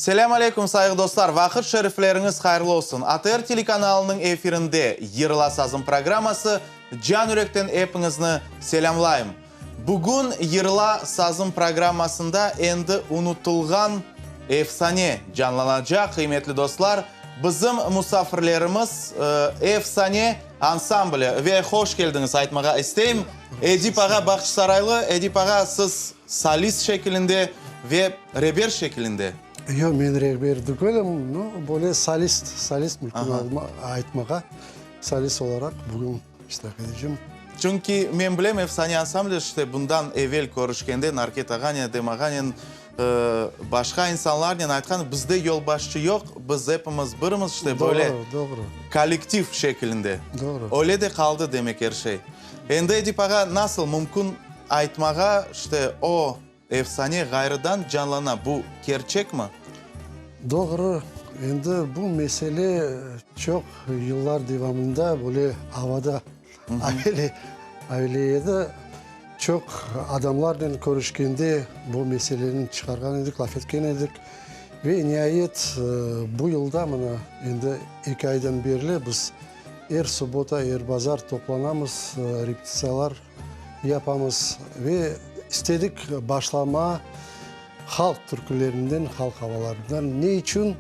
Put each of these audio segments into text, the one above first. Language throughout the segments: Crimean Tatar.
Selâm aleyküm, sayğı dostlar! Vaqıt şerifleriñiz hayırlı olsun! ATR telekanalınıñ efirinde Yırla sazım programması. Can-yürekten epiñizni selâmlayım! Bugün Yırla sazım programmasında endi unutılğan efsane canlanacaq, qıymetli dostlar. Bizim musafirlerimiz, Efsane ansambli ve hoş keldiñiz aytmağa isteyim. Edip ağa Bağçasaraylı. Edip ağa, siz solist şekilinde ve reber şekilinde. Yoq, men rehber tügülim, no, böyle solist, solist mümkün aytmağa, solist olaraq bugün iştirak edeceğim. Çünki men bilem, Efsane ansambli, işte, bundan evel körüşkende Narket ağanen, Edem ağanen, başqa insanlarnen aytqan, bizde yolbaşçı yoq, biz epimiz birimiz, işte, böyle kollektiv şekilinde. Doğru. Öyle de qaldı, demek, er şey. Endi, Edip ağa, nasıl mümkün aytmağa, işte, o efsane ğayrıdan canlana, bu kerçekmi? Doğru. Endi bu mesele çoq yıllar devamında böyle avada avele edi. Çoq adamlarnen körüşkende bu meseleni çıqarğan edik, laf etken edik. Ve niayet bu yılda mına endi eki aydan berli biz er subbota, er bazar toplanamız, repetitsiyalar yapamız ve istedik başlama halq türkülerinden, halq avalarından. Ne içün?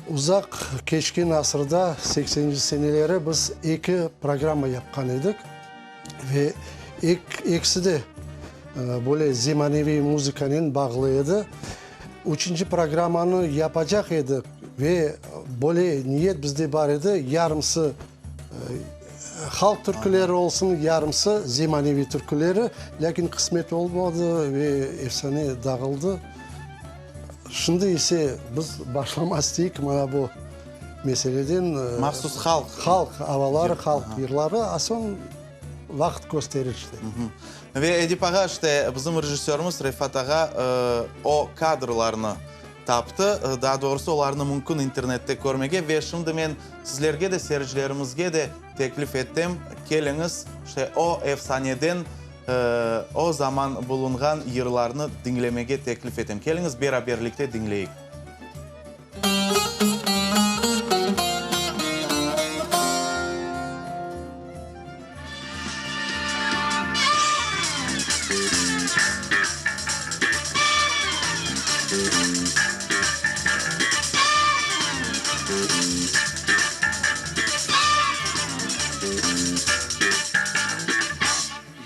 Uzaq keçken asırda, sekseninci seneleri biz eki programma yapqan edik ve ekisi de böyle zemaneviy muzıkanen bağlı edi. Üçünci programmanı yapacaq edik ve böyle niyet bizde bar edi, yarımsı halq türküleri olsun, yarımsı zemaneviy türküleri, lâkin qısmet olmadı ve efsane dağıldı. Şimdi ise biz başlamaq isteyik mana bu meseleden. Mahsus halq. Halq avaları, halq yırları, a soñ vaqıt kösterir işte. Ve Edip ağa, işte bizim rejissörımız Refat ağa o kadrlarnı taptı, daa doğrusı olarnı mümkün internette körmege ve şimdi men sizlerge de, seyircilerimizge de teklif etem, keliñiz, işte o efsaneden O zaman bulunğan yırlarnı diñlemege teklif etem. Keliñiz, beraberlikte diñleyik.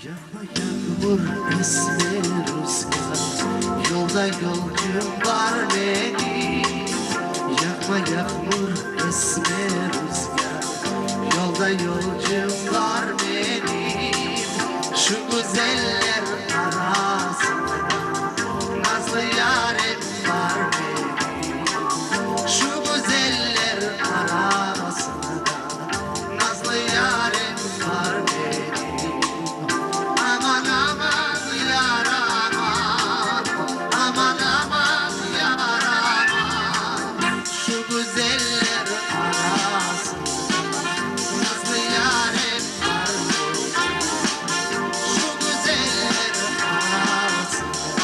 Yaqma yağmur, esme ruzgâr, Yolda yolcum bar menim. Yaqma yağmur, esme ruzgâr, Yolda yolcum bar menim. Şu güzeller arasında Nazlı yarim bar menim. Şu güzeller arasında Nazlı yarim bar menim. Aman, aman, yar aman, Aman, aman, yar aman, Şu güzeller arasında Nazlı yarim bar menim. Şu güzeller arasında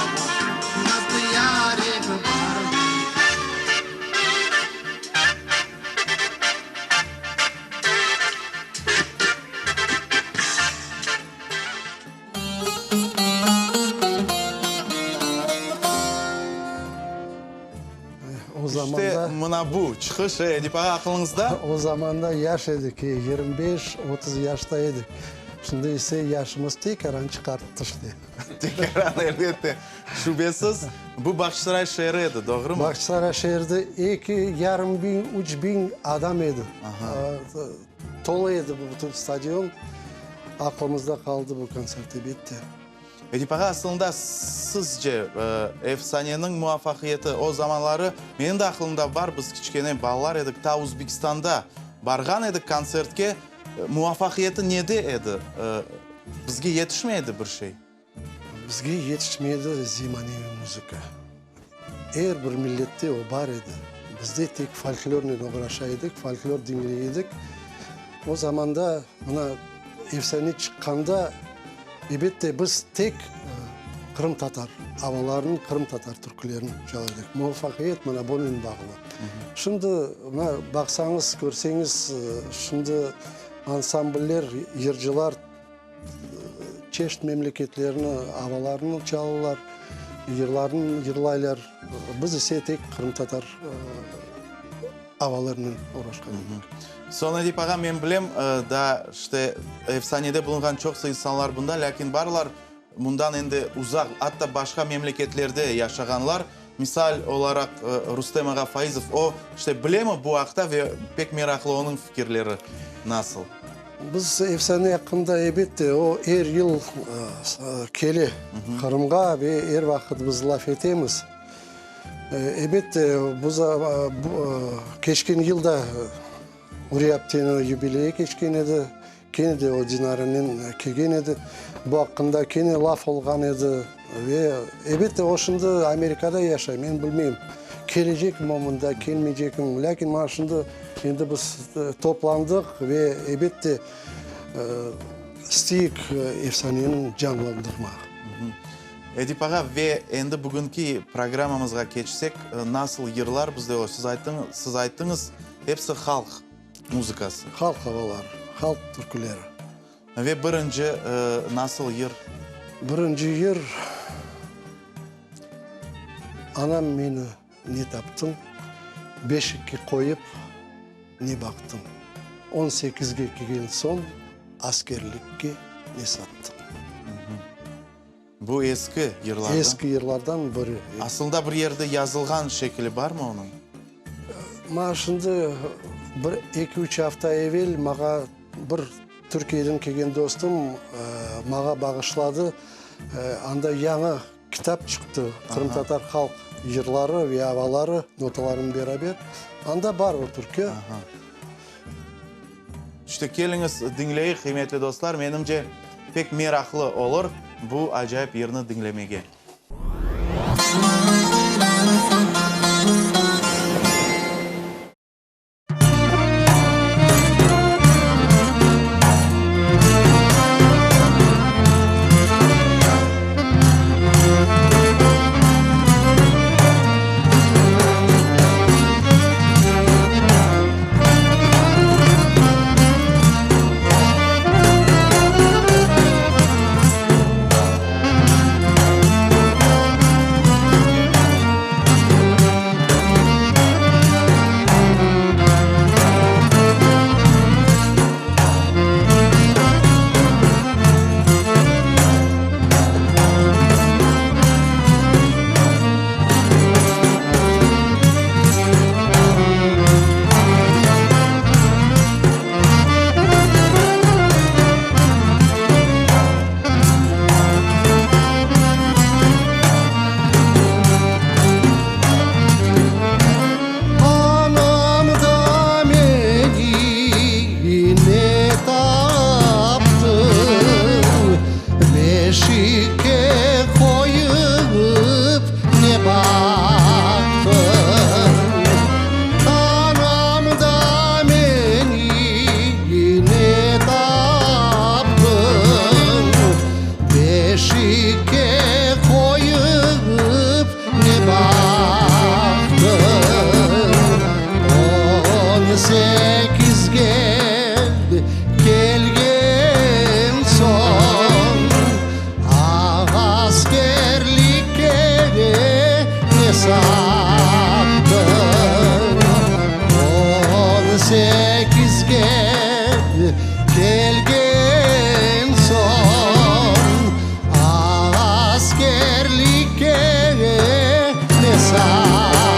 Nazlı yarim bar menim. O zamanda. İşte, mına bu çıqış, Edip ağa, aqılıñızda? O zamanda yaş edik, 25, 30 yaşta edik. Şimdi ise yaşımız tekaran çıqarttı işte. Tekaran, elbette. Şübesiz, bu Bağçasaray şeeri edi, doğrumı? Bağçasaray şeeride eki yarım biñ, üç biñ adam edi. Tolu edi bu bütün stadion. Aqlımızda qaldı bu kontsert, elbette. Edip ağa, aslında sizce, Efsaneniñ muvafaqiyeti o zamanları, menim de aqlımda bar, biz kiçkene balalar edik, ta Uzbekistanda barğan edik kontsertke, muvafaqiyeti nede edi? Bizge yetişmey edi bir şey. Bizge yetişmedi zemaneviy muzıka. Er bir millette o bar edi. Bizde tek folklornen oğraşa edik, folklor diñley edik. O zamanda mına efsane çıqqanda, ebette, biz tek. Qırımtatar avalarını, qırımtatar türkülerini çala edik. Muvafaqiyet mına bunen bağlı. Şimdi, mına, baqsañız, körseñiz, şimdi ansambller, yırcılar çeşit memleketlerni avalarını çalalar, yırlarını yırlaylar. Biz ise tek qırımtatar avalarınen oğraşqan edik. Soñ, Edip ağa, men bilem, daa, işte, efsanede bulunğan çoqsa insanlar bunda, lâkin barlar Bundan endi uzaq, atta başqa memleketlerde yaşağanlar, misal olaraq Rustem ağa Faizov, o, işte, bilemi bu aqta ve pek meraqlı onıñ fikirleri nasıl? Biz efsane aqqında, elbette, o er yıl kele Qırımğa ve er vaqıt biz laf etemiz. Elbette, keçken yıl da Uriye apteniñ yubileyi keçken edi, kene de o Dinaranen kelgen edi. Bu aqqında kene laf olğan edi. Ve, elbette, o şimdi Amerikada yaşay, men bilmeyim, kelecekmi o mında, kelmeycekmi. Lâkin mana şimdi endi biz toplandıq ve, elbette, isteyik efsaneniñ canlandırmaq. Edip ağa, ve endi bugünki programmamızğa keçsek, nasıl yırlar bizde o, siz ayttıñız, siz ayttıñız, Hepsi halq muzıkası. Halq avaları, halq türküleri. Ve birinci nasıl yır? Birinci yır, Anam meni ne taptıñ, Beşikke qoyıp ne baqtıñ, On sekizge kelgen soñ, Askerlikke ne sattıñ. Bu eski yırlardan? Eski yırlardan biri. Aslında bir yerde yazılğan şekili barmı onıñ? Maña şimdi bir eki-üç afta evel maña bir Türkiyeden kelgen dostum maña bağışladı. Anda yañı kitap çıqtı, qırımtatar halq yırları ve avaları notalarınen beraber. Anda bar o türkü. İşte, keliñiz, diñleyik, qıymetli dostlar, menimce, pek meraqlı olur bu acayip yırnı diñlemege. Anam da meni ne taptı, Beşikke qoyıp ne baqtı. Anam da meni ne taptı, Beşikke qoyıp ne baqtı. On sekizge kelgen soñ, Askerlikke ne sattıñ? On sekizge kelgen soñ, Askerlikke ne sattıñ?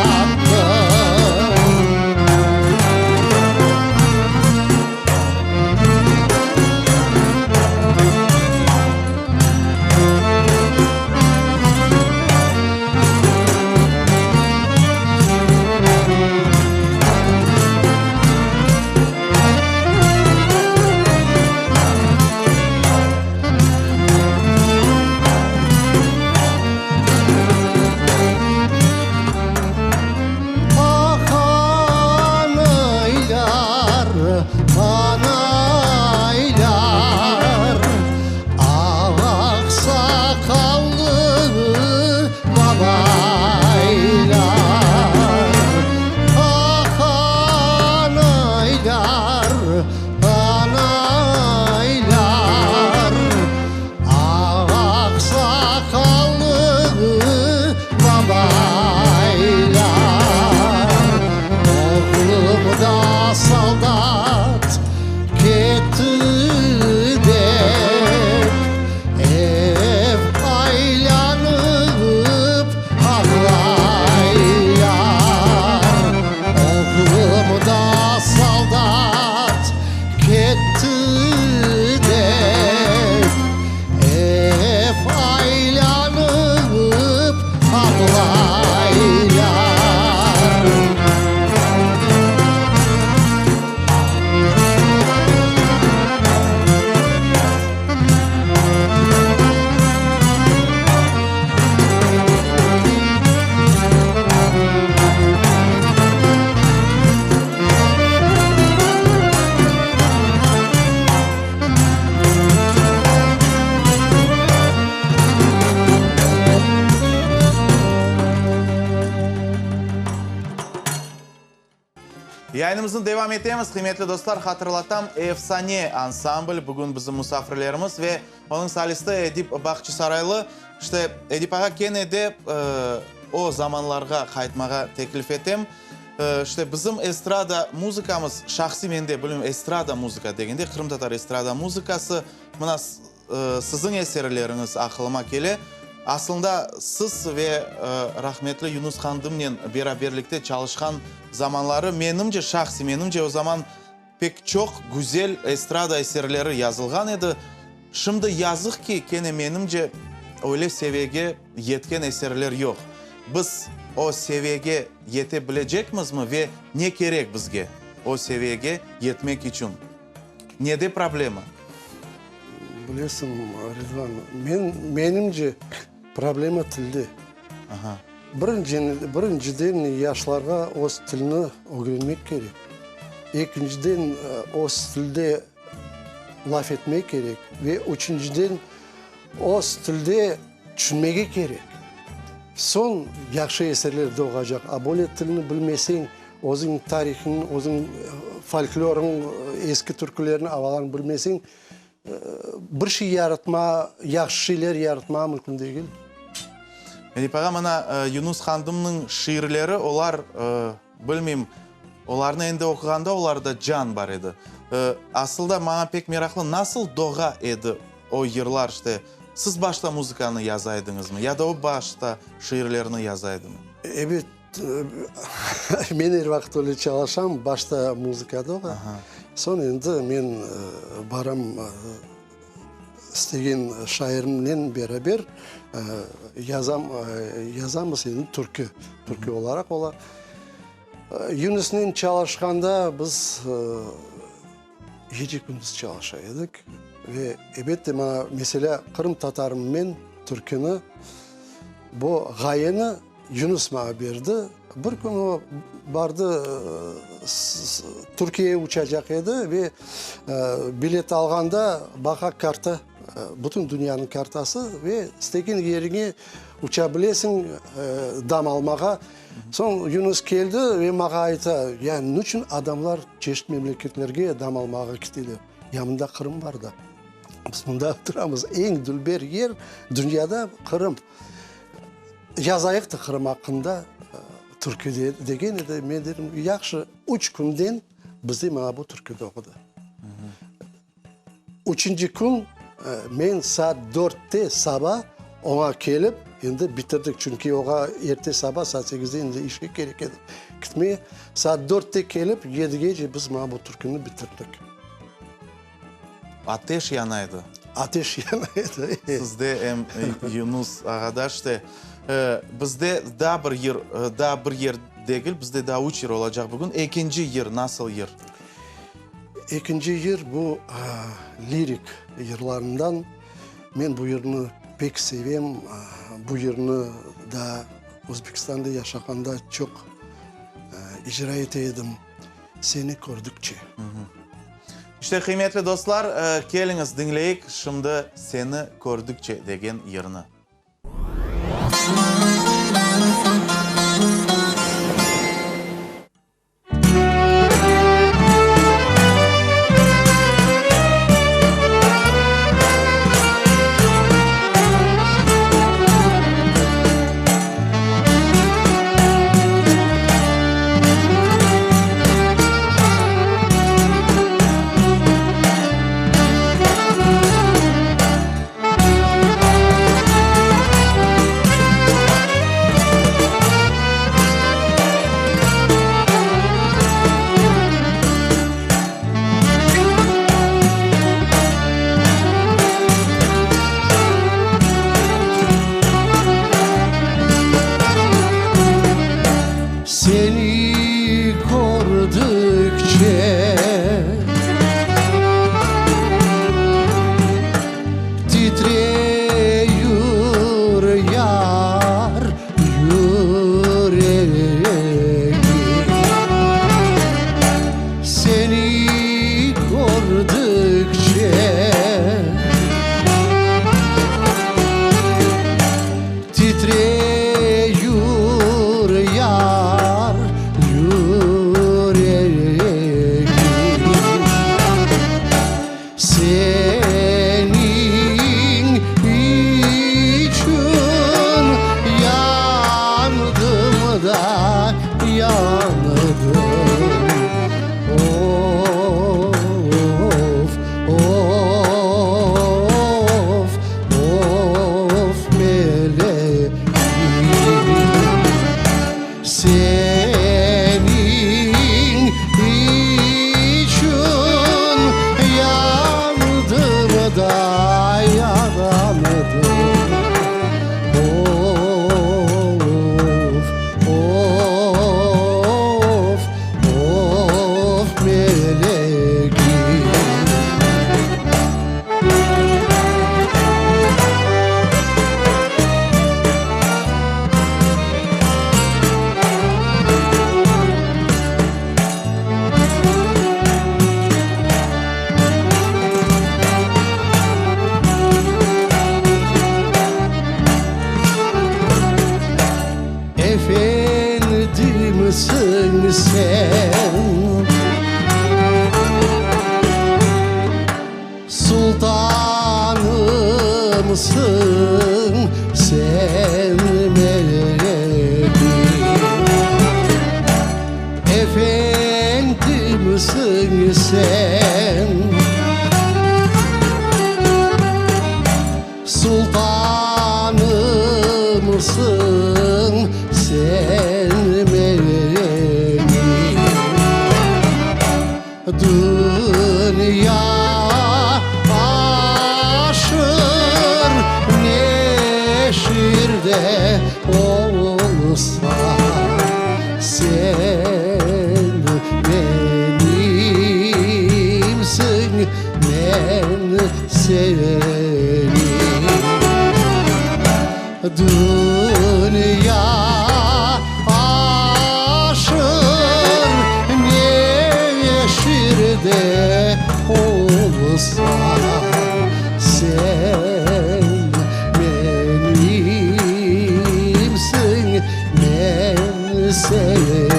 Yayınımıznı devam etemiz, qıymetli dostlar, hatırlatam, Efsane ansambl bugün bizim musafirlerimiz ve onıñ solisti Edip Bahçisaraylı. İşte, Edip ağa, kene de o zamanlarğa qaytmağa teklif etem. İşte, bizim estrada muzıkamız, şahsiy mende bilmem, estrada muzıka degende, qırımtatar estrada muzıkası, mına, Siziñ eserleriñiz aqılıma kele. Aslında, siz ve rahmetli Yunus Qandımnen beraberlikte çalışqan zamanları, menimce, şahsiy menimce, o zaman pek çoq güzel estrada eserleri yazılğan edi. Şimdi, yazıq ki, kene menimce, öyle seviyege yetken eserler yoq. Biz o seviyege yete bilecekmizmi ve ne kerek bizge o seviyege yetmek içün? Nede problema? Bilesiñ, Ridvan, men, menimce, problema tilde. Aha. Birinciden, yaşlarğa öz tilini ögrenmek kerek. Ekinciden, öz tilde laf etmek kerek. Ve üçünciden, öz tilde tüşünmege kerek. Soñ yahşı eserler doğacaq. A böyle tilni bilmeseñ, Özüñ tarihıñ, özüñ folklorıñ, eski türkülerniñ avalarını bilmeseñ, bir şey yaratma, yahşı şeyler yaratmağa mümkün degil. Edip ağa, mına Yunus Qandımnıñ şiirleri, olar, bilmeyim, olarnı endi oquğanda olarda can bar edi. Asıl da maña pek meraqlı, nasıl doğa edi o yırlar, işte, siz başta muzıkanı yaza ediñizmi, ya da o başta şiirlerni yaza edimi? Ebet, Men er vaqıt öyle çalışam, başta muzıka doğa, soñ endi men baram istegen şairimnen beraber yazam, yazamız endi türkü, türkü olaraq ola. Yunusnen çalışqanda biz gece-kündüz çalışa edik ve ebette maña, meselâ, Qırımtatarım men türküni, bu ğayeni Yunus maña berdi. Bir kün o bardı, Türkiyege uçacaq edi ve bilet alğanda baqa karta, bütün dünyanıñ kartası ve istegen yeriñe uça bilesiñ dam almağa. Soñ Yunus keldi ve maña ayta, ya niçün adamlar çeşit memleketlerge dam almağa kiteler, ya mında Qırım bar da. Biz mında oturamız, eñ dülber yer dünyada Qırım. Yazayıq da Qırım aqqında türkü degen edi. Men dedim, yahşı, üç künden bizde mana bu türkü doğdı. Üçünci kün men saat dörtte saba oña kelip, endi bitirdik, çünki oña erte saba saat sekizde endi işke kerek edi kitmege. Saat dörtte kelip, yedigece biz mana bu türküni bitirdik. Ateş yana edi. Ateş yana edi. Sizde em Yunus ağada işte. Bizde daa bir yır, daa bir yer degil, bizde daa üç yır olacaq bugün. Ekinci yır nasıl yır? Ekinci yır bu lirik yırlarından. Men bu yırnı pek sevem. Bu yırnı daa Özbekistanda yaşağanda çoq icra ete edim. Seni kördükçe. İşte, qıymetli dostlar, keliñiz diñleyik şimdi Seni kördükçe degen yırnı. Seni kördükçe titreyür yar yüregim. Seni kördükçe Titreyür yar yüregim. Sen Sultanımsıñ sen menim, Efendimsiñ sen. Sultanımsıñ sen menim, Dünya aşır neşirde olsa, Sen menimsiñ, men seniñ. Dünya aşır neşirde olsa, Sen menimsiñ, men seniñ.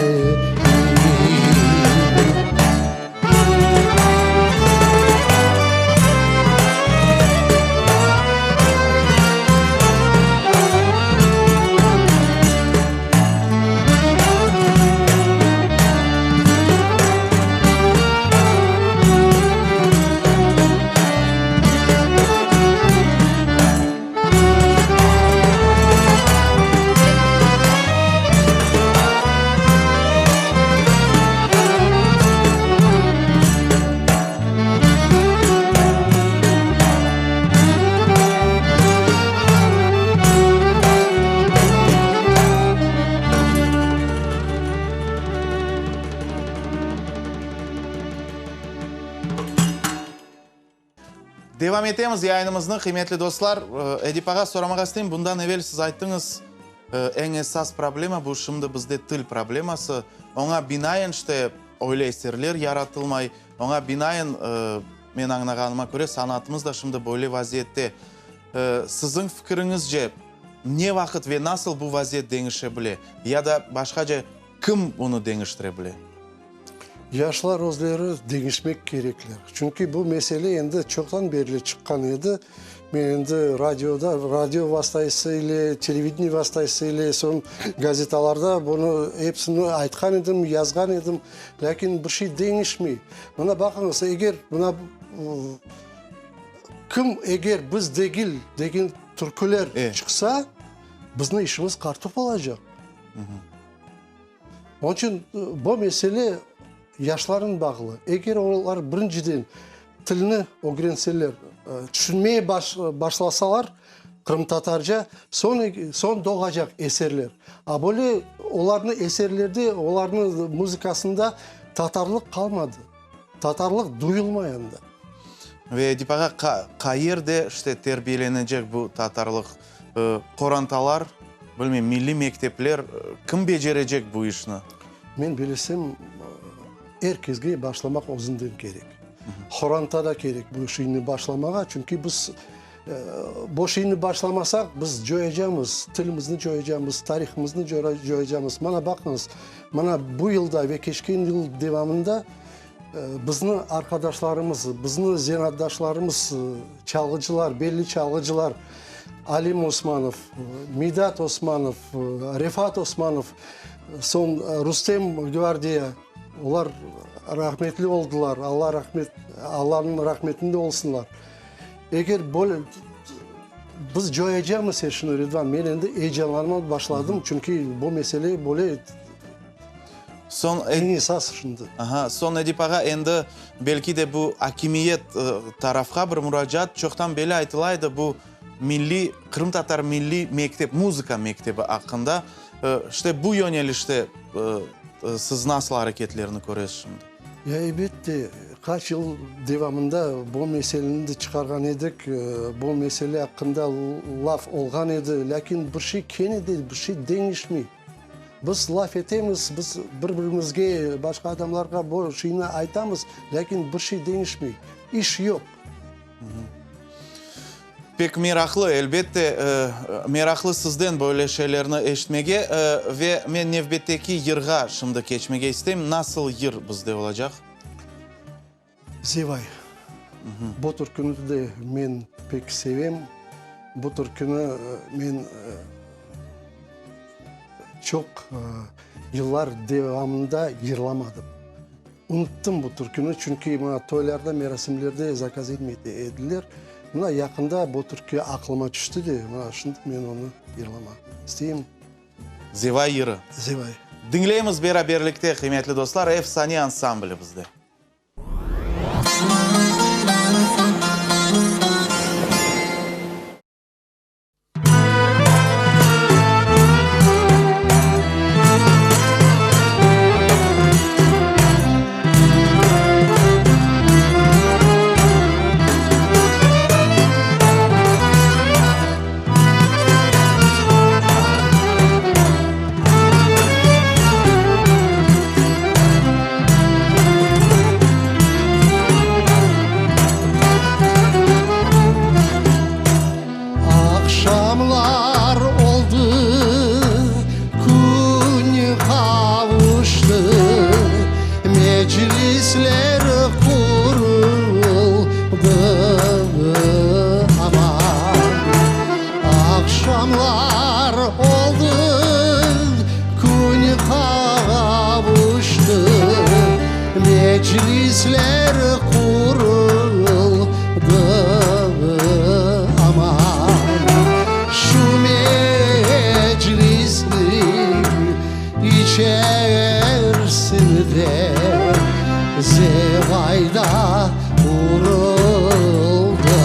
Devam etemiz yayınımıznı, qıymetli dostlar. Edip ağa, soramağa isteyim, bundan evel siz ayttıñız, eñ esas problema bu şimdi bizde til probleması. Oña binaen işte öyle eserler yaratılmay, oña binaen, men añlağanıma köre, sanatımız da şimdi böyle vaziyette. Siziñ fikiriñizce, ne vaqıt ve nasıl bu vaziyet deñişe bile? Ya da başqaca, kim bunı deñiştire bile? Yaşlar özleri deñişmek kerekler. Çünki bu mesele endi çoqtan berli çıqqan edi. Men endi radioda, radio vastası ile, televideniye vastası ile, soñ gazetalarda bunı episini aytqan edim, yazğan edim. Lâkin bir şey deñişmey. Mına baqıñız, eger mına kim eger biz degil degen türküler çıqsa, bizni işimiz qartop olacaq. Onıñ içün bu mesele yaşlarnen bağlı. Eger olar birinciden tilni ögrenseler, tüşünmeye başlasalar qırımtatarca, soñ soñ doğacaq eserler. A böyle olarnıñ eserlerde, olarnıñ muzıkasında tatarlıq qalmadı. Tatarlıq duyulmay anda. Ve Edip ağa, qayerde işte terbiyelenecek bu tatarlıq? Qorantalar, bilmeyim, milliy mektepler, kim becerecek bu işni? Men bilesem, er kesge başlamaq özünden kerek. Qoranta da kerek bu işni başlamağa, çünki biz bu işni başlamasaq, biz coyacamız, tilimizni coyacamız, tarihımıznı coyacamız. Mana baqıñız, mana bu yılda ve keçken yıl devamında bizni arqadaşlarımız, bizni zenaatdaşlarımız, çalğıcılar, belli çalğıcılar Alim Osmanov, Midat Osmanov, Refat Osmanov, soñ Rustem Gvardiya, olar rahmetli oldılar, Alla rahmet, Allanıñ rahmetinde olsunlar. Eger böyle biz coyacamız er şunı, Ridvan, men endi eyecanlanma başladım, çünki bu mesele böyle Soñ, eñ esas şimdi. Aha, soñ Edip ağa, endi belki de bu akimiyet tarafqa bir muracaat, çoqtan beli aytıla edi bu milliy, qırımtatar milliy mektep, muzıka mektebi aqqında. İşte bu yönelişte siz nasıl areketlerni köresiz şimdi? Ya elbette, qaç yıl devamında bu meseleni de çıqarğan edik, bu mesele aqqında laf olğan edi, lâkin bir şey kene de bir şey deñişmey. Biz laf etemiz, biz bir-birimizge, başqa adamlarğa bu şeyni aytamız, lâkin bir şey deñişmey, iş yoq. Pek meraqlı, elbette, meraqlı sizden böyle şeylerni eşitmege. Ve men nevbetteki yırğa şimdi keçmege isteyim. Nasıl yır bizde olacaq? Zevay. Bu türküni de men pek sevem. Bu türküni men çoq yıllar devamında yırlamadım. Unuttım bu türküni, çünki mına toylarda, merasimlerde zakaz etmey ediler. Mına yaqında bu türkü aqlıma tüşti de, mına şimdi men onı yırlamaq isteyim. Zevay yırı. Zevay. Diñleymiz beraberlikte, qıymetli dostlar, Efsane ansambli bizde. Aqşamlar oldı, kün qavuştı, Meclisler quruldı, aman. Aqşamlar oldı, kün qavuştı, Meclisler quruldı, aman. Şu meclisniñ içersinde Zevayda quruldı.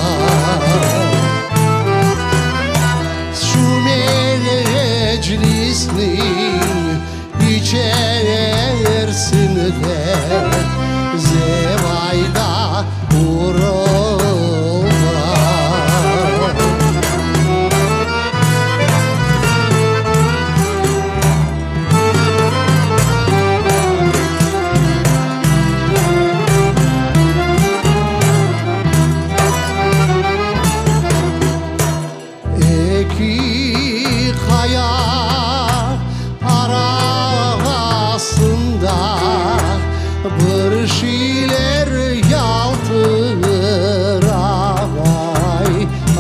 Şu meclisniñ içersinde Zevayda quruldı. Eki qaya arasında bir şeyler yaltıray,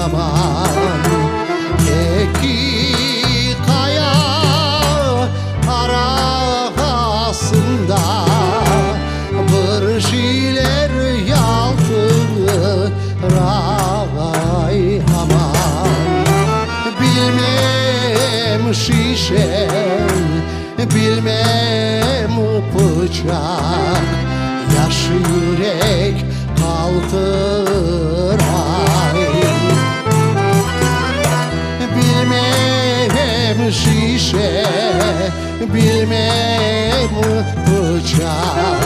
aman. Eki qaya arasında bir şeyler yaltıray, aman. Bilmem şişe, bilmem pıçaq, Yaş yürek qaltıray. Bilmem şişe, bilmem pıçaq,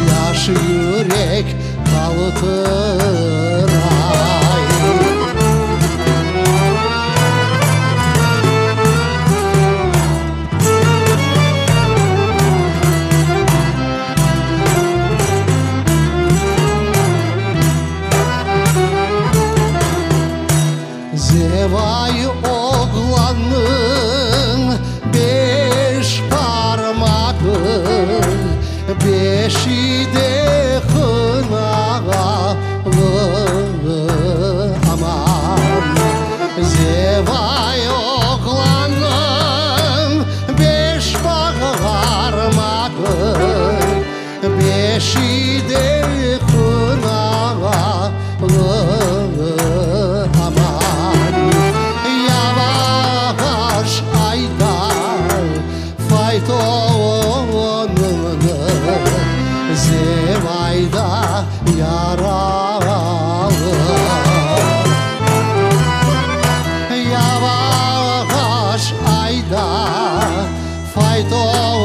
Yaş yürek qaltıray. Zevay oğlannıñ beş parmağı, Beşi de hınalı, aman. Zevay oğlannıñ beş parmağı, Beşi de hınalı, aman. Yavaş ayda faytonıñnı, Zevayda yaralı. Yavaş ayda faytonıñnı,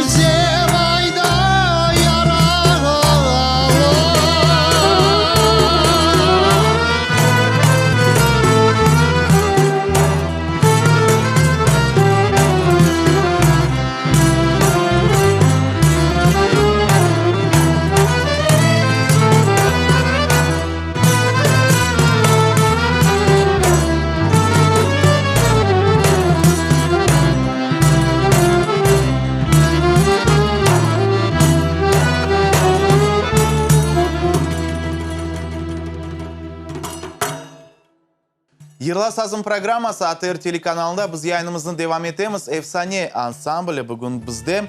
Zevayda yaralı. Yırla sazım programması ATR telekanalında biz yayınımıznı devam etemiz. Efsane ansambli bugün bizde.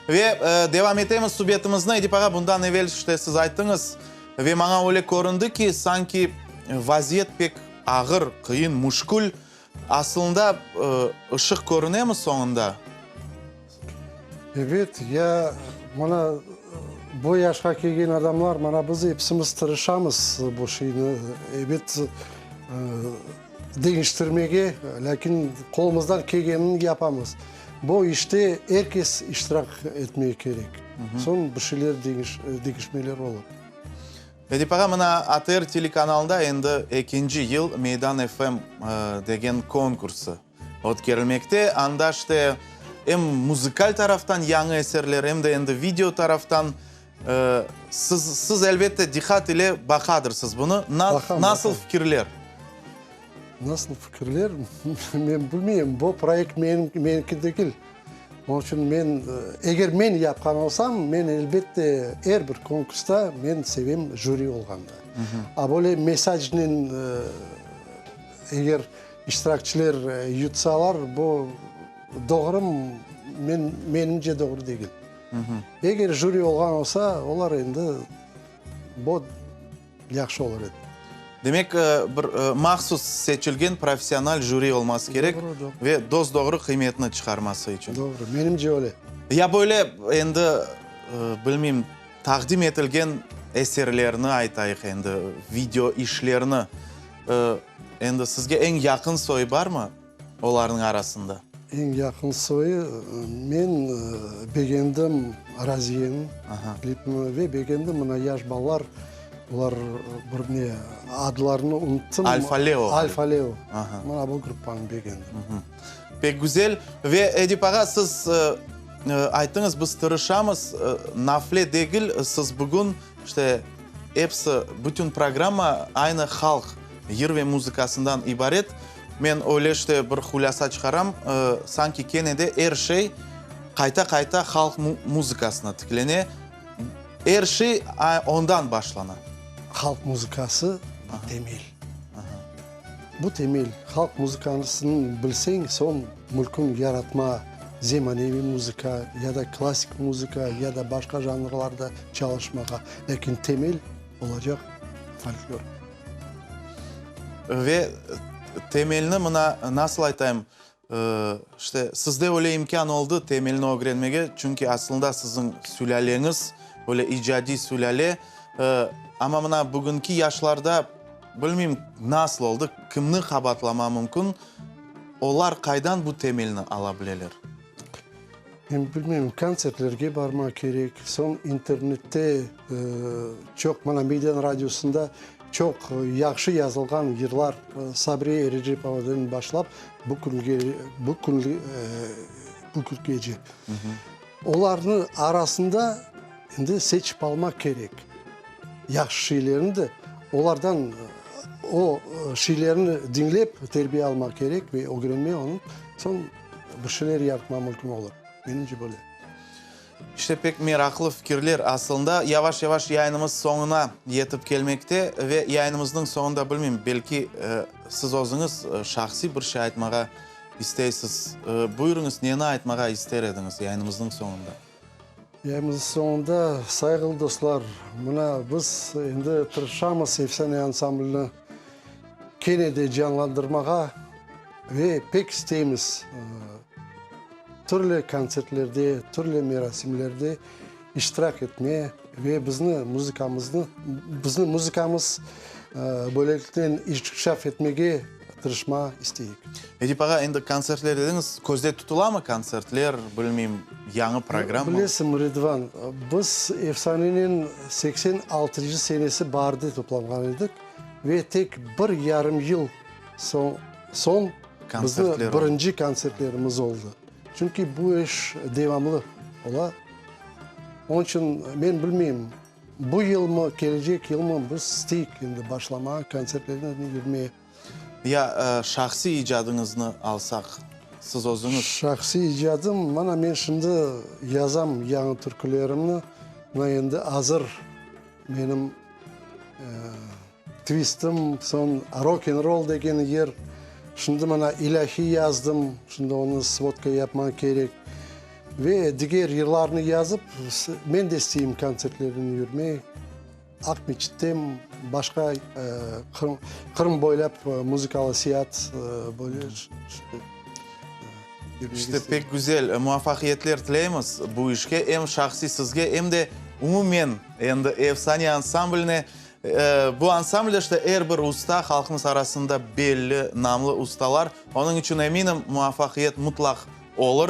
Ve devam etemiz subetimizni. Edip ağa, bundan evel işte siz ayttıñız ve maña öyle köründi ki, sanki vaziyet pek ağır, qıyın, müşkül. Asılında ışıq körünemi soñunda? Ebet, ya mına bu yaşqa kelgen adamlar, mana biz episimiz tırışamız bu şeyni, ebet, deñiştirmege, lâkin qolumızdan kelgenini yapamız. Bu işte er kes iştirak etmege kerek, soñ bir şeyler deñişmeler olur. Edip ağa, mına ATR telekanalında endi ekinci yıl Meydan FM degen konkursı ötkerilmekte. Anda işte em muzıkal taraftan yañı eserler, em de endi video taraftan. Siz, siz elbette diqqat ile baqadırsız bunı. Baqam, Nasıl baqam. fikirler? Nasıl fikirler? Men bilmeyim. Bu proyekt menim, meniki degil. Onıñ içün men, eger men yapqan olsam, men elbette er bir konkursta men sevem jüri olğandı. A böyle mesajnen eger İştirakçiler yutsalar, bu doğrumı? Men, menimce, doğru degil. Eger jüri olğan olsa, olar endi bu yahşı olur edi. Demek, bir mahsus seçilgen professional jüri olması kerek ve dos-doğru qıymetni çıqarması içün. Doğru, menimce öyle. Ya böyle endi, bilmeyim, taqdim etilgen eserlerni aytayıq endi, video işlerni. Endi sizge eñ yaqın soyu barmı olarnıñ arasında? Eñ yaqın soyu, men begendim Raziyeniñ klipini ve begendim mına yaş balalar, olar bir ne, adlarını unuttım. Alfa Leo. Alfa Leo. Mına bu gruppanı begendim. Pek güzel. Ve Edip ağa, siz ayttıñız, biz tırışamız, nafle degil, siz bugün İşte, episi, bütün programma aynı halq yır ve muzıkasından ibaret. Men öyle işte bir hulâsa çıqaram, sanki kene de er şey qayta-qayta halq muzıkasına tiklene, er şey ondan başlana. Halq muzıkası temel. Bu temel, halq muzıkasını bilseñ, soñ mülkün yaratma, zemaneviy muzıka ya da klassik muzıka ya da başqa janrlarda çalışmağa, lâkin temel olacaq folklor. Ve temelni mına nasıl aytayım, işte sizde öyle imkân oldı temelni ögrenmege, çünki aslında siziñ sülâleñiz öyle icadiy sülâle, amma mına bugünki yaşlarda, Bilmeyim, nasıl oldı, kimni qabatlama mümkün, olar qaydan bu temelni ala bileler? Men bilmeyim, kontsertlerge barmaq kerek, soñ internette çoq, mana Meydan radiosında çoq yahşı yazılğan yırlar, Sabriye Erecepovadan başlap bu künge, bu kün, bu küngece. Olarnıñ arasında endi seçip almaq kerek. Yahşı şeylerni de olardan o şeylerni diñlep terbiye almaq kerek ve ögrenme onı, soñ bir şeyler yaratma mümkün olur. Menimce böyle. İşte pek meraqlı fikirler aslında. Yavaş-yavaş yayınımız soñuna yetip kelmekte ve yayınımıznıñ soñunda bilmeyim, belki siz özüñiz şahsiy bir şey aytmağa isteysiz. Buyurıñız, neni aytmağa ister ediñiz yayınımıznıñ soñunda? Yayınımıznıñ soñunda, sayğılı dostlar, mına biz endi tırışamız Efsane ansamblini kene de canlandırmağa ve pek isteymiz türlü kontsertlerde, türlü merasimlerde iştirak etme ve bizni muzıkamıznı, bizni muzıkamız böyleliknen inkişaf etmege tırışma isteyik. Edip ağa, endi kontsertler dediñiz, közde tutulamı kontsertler, bilmeyim, yañı programma? Bilesiñ, Ridvan, biz Efsanenen 86-ncı senesi baarde toplanğan edik ve tek bir yarım yıl soñ bizni birinci kontsertlerimiz oldı. Çünki bu iş devamlı ola. Onıñ içün men bilmeyim, bu yılmı, kelecek yılmı biz isteyik endi başlamağa, kontsertlernen yürmeye. Ya şahsiy icadıñıznı alsaq, siz özüñiz? Şahsiy icadım, mana men şimdi yazam yañı türkülerimni, mına endi azır menim tvistim, soñ rok-n-roll degen yer. Şimdi mına ilâhiy yazdım, şimdi onı svodka yapmaq kerek. Ve diger yırlarnı yazıp, men de isteyim kontsertlerden yürmek. Aqmeçitten başqa Qırım, Qırım boylap muzıkalı seyaat böyle İşte, pek güzel, muvafaqiyetler tileymiz bu işke, em şahsiy sizge, em de umumen endi Efsane ansambline. Bu ansamblde işte er bir usta, halqımız arasında belli, namlı ustalar. Onıñ içün eminim, muvafaqiyet mutlaq olur.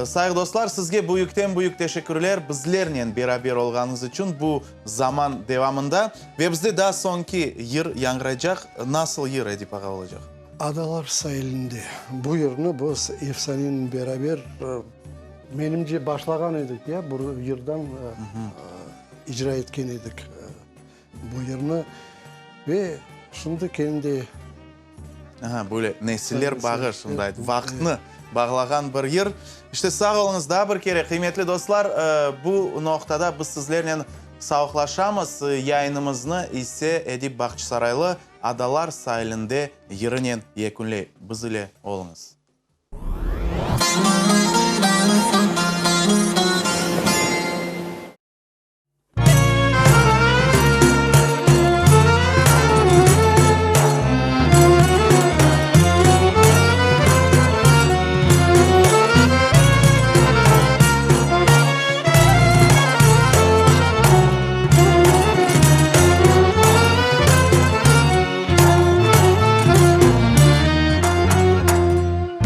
Sayğı dostlar, sizge büyükten-büyük teşekkürler bizlernen beraber olğanıñız içün bu zaman devamında. Ve bizde daa soñki yır yañğıraycaq. Nasıl yır, Edip ağa, olacaq? Adalar sailinde. Bu yırnı biz Efsanenen beraber, menimce, başlağan edik, ya, bu yırdan icra etken edik bu yırnı. Ve şimdi kene de. Aha, böyle nesiller bağı, şunday vaqıtnı bağlağan bir yır. İşte, sağ oluñız daa bir kere, qıymetli dostlar, bu noqtada biz sizlernen sağlıqlaşamız, yayınımıznı ise Edip Bağçasaraylı Adalar sailinde yırınen yekünley. Biz ile oluñız.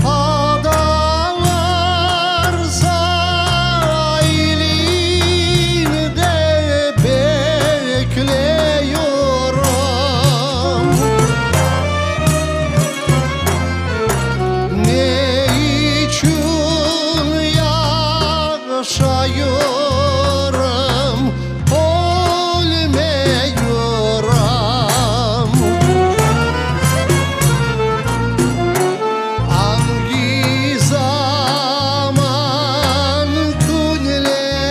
Adalar sailinde bekliyorum. Ne içün yaşayırım, ölmeyürüm? Angi zaman künlerimi.